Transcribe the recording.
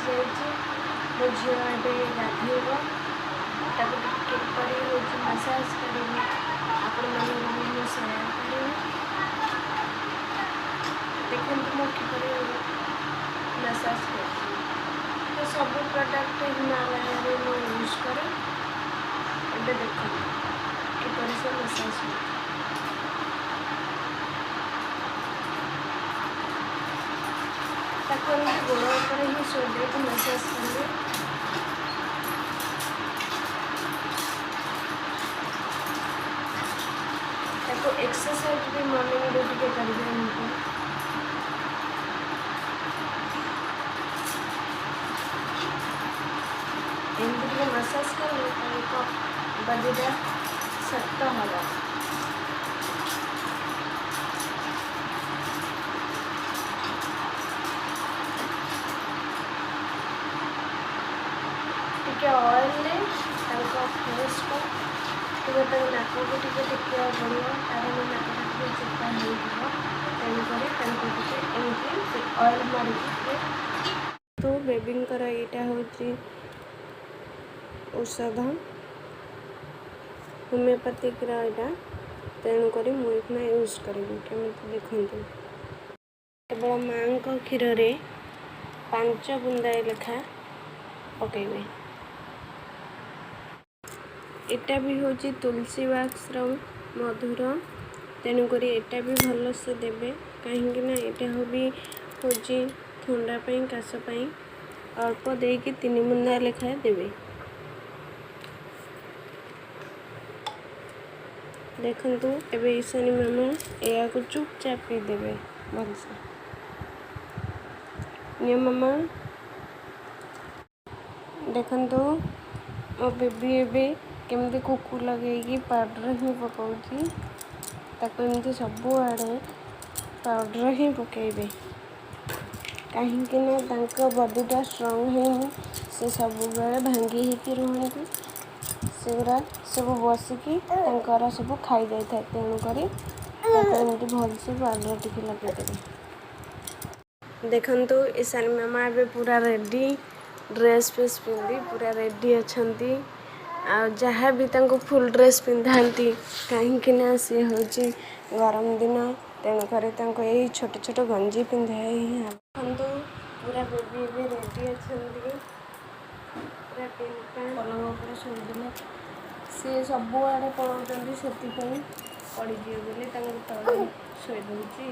ଆସିଯାଇଛି। ମୋ ଝିଅ ଏବେ ଗାଧେଇବ। ତାକୁ ଟିକେ କିପରି ହେଉଛି ମସାଜ କରିବି, ଆପଣମାନଙ୍କୁ ବି ମୁଁ ସେୟାର କରିବି। ଦେଖନ୍ତୁ ମୁଁ କିପରି ମସାଜ କରୁଛି। ତ ସବୁ ପ୍ରଡ଼କ୍ଟ ହିମାଳୟରେ ମୁଁ ୟୁଜ୍ କରେ। ଏବେ ଦେଖନ୍ତୁ କିପରି ସେ ମସାଜ ହେଉଛି। ତାକୁ ଏମିତି ଗୋଡ଼ ଉପରେ ହିଁ ଶୋଇ ଦେଇକି ମସାଜ କରିବେ। ତାକୁ ଏକ୍ସରସାଇଜ ବି ମର୍ଣ୍ଣିଂରୁ ଟିକେ କରିବେ। ଏମିତି ଏମିତି ଟିକେ ମସାଜ କଲେ ତାଙ୍କ ବଡ଼ିଟା ଶକ୍ତ ହେବ। ଟିକେ ଅଏଲ୍ରେ ତାଙ୍କ ଫେସ୍କୁ ଟିକେ, ତାଙ୍କ ନାକକୁ ଟିକେ ଟେକିବାକୁ ପଡ଼ିବ, କାରଣ ନାକଟା ଟିକେ ଚେପା ହେଇଯିବ। ତେଣୁକରି ତାଙ୍କୁ ଟିକେ ଏମିତି ଅଏଲ୍ ମାରିକି ଟିକେ। ତ ବେବିଙ୍କର ଏଇଟା ହେଉଛି ଔଷଧ, ହୋମିଓପାଥିକ୍ର ଏଇଟା। ତେଣୁକରି ମୁଁ ଏଇଖିନା ୟୁଜ୍ କରିବି କେମିତି, ଦେଖନ୍ତୁ। କେବଳ ମାଆଙ୍କ କ୍ଷୀରରେ 5 ବୁନ୍ଦାଏ ଲେଖା ପକାଇବେ। ଏଇଟା ବି ହେଉଛି ତୁଳସୀ ୱାକ୍ସର ମଧୁର, ତେଣୁକରି ଏଇଟା ବି ଭଲସେ ଦେବେ, କାହିଁକି ନା ଏଇଟା ବି ହେଉଛି ଥଣ୍ଡା ପାଇଁ, କାଶ ପାଇଁ। ଅଳ୍ପ ଦେଇକି 3 ବୁନ୍ଦା ଲେଖାଏଁ ଦେବେ। ଦେଖନ୍ତୁ, ଏବେ ଈଶାନୀ ମାମା ଏହାକୁ ଚୁପଚାପ ପିଇଦେବେ ଭଲସେ। ନିଅ ମାମା। ଦେଖନ୍ତୁ, ମୋ ବେବି ଏବେ କେମିତି କୁକୁ ଲଗେଇକି ପାଉଡ଼ର ହିଁ ପକାଉଛି। ତାକୁ ଏମିତି ସବୁଆଡ଼େ ପାଉଡ଼ର ହିଁ ପକାଇବେ, କାହିଁକି ନା ତାଙ୍କ ବଡ଼ିଟା ଷ୍ଟ୍ରଙ୍ଗ ହେଇନି। ସେ ସବୁବେଳେ ଭାଙ୍ଗି ହେଇକି ରୁହନ୍ତି। ସେଗୁଡ଼ା ସବୁ ବସିକି ତାଙ୍କର ସବୁ ଖାଇଯାଇଥାଏ। ତେଣୁକରି ତାକୁ ଏମିତି ଭଲସେ ପାଉଡ଼ର ଟିକେ ଲଗେଇଦେବେ। ଦେଖନ୍ତୁ, ଈଶାନୀ ମାମା ଏବେ ପୁରା ରେଡ଼ି, ଡ୍ରେସ୍ ଫ୍ରେସ୍ ପିନ୍ଧି ପୁରା ରେଡ଼ି ଅଛନ୍ତି। ଆଉ ଯାହା ବି ତାଙ୍କୁ ଫୁଲ୍ ଡ୍ରେସ୍ ପିନ୍ଧାନ୍ତି, କାହିଁକି ନା ସିଏ ହେଉଛି ଗରମ ଦିନ, ତେଣୁକରି ତାଙ୍କୁ ଏଇ ଛୋଟ ଛୋଟ ଗଞ୍ଜି ପିନ୍ଧାଇ ହିଁ। ଦେଖନ୍ତୁ, ପୁରା ବେବି ଏବେ ରେଡ଼ି ଅଛନ୍ତି, ପୁରା ପ୍ୟାଣ୍ଟ ପଲଙ୍କ ଉପରେ ଶୋଇଦେଲେ ସିଏ ସବୁଆଡ଼େ ପଳାଉଛନ୍ତି। ସେଥିପାଇଁ ପଡ଼ିଯିବେ ବୋଲି ତାଙ୍କୁ ତଳେ ଶୋଇ ଦେଉଛି।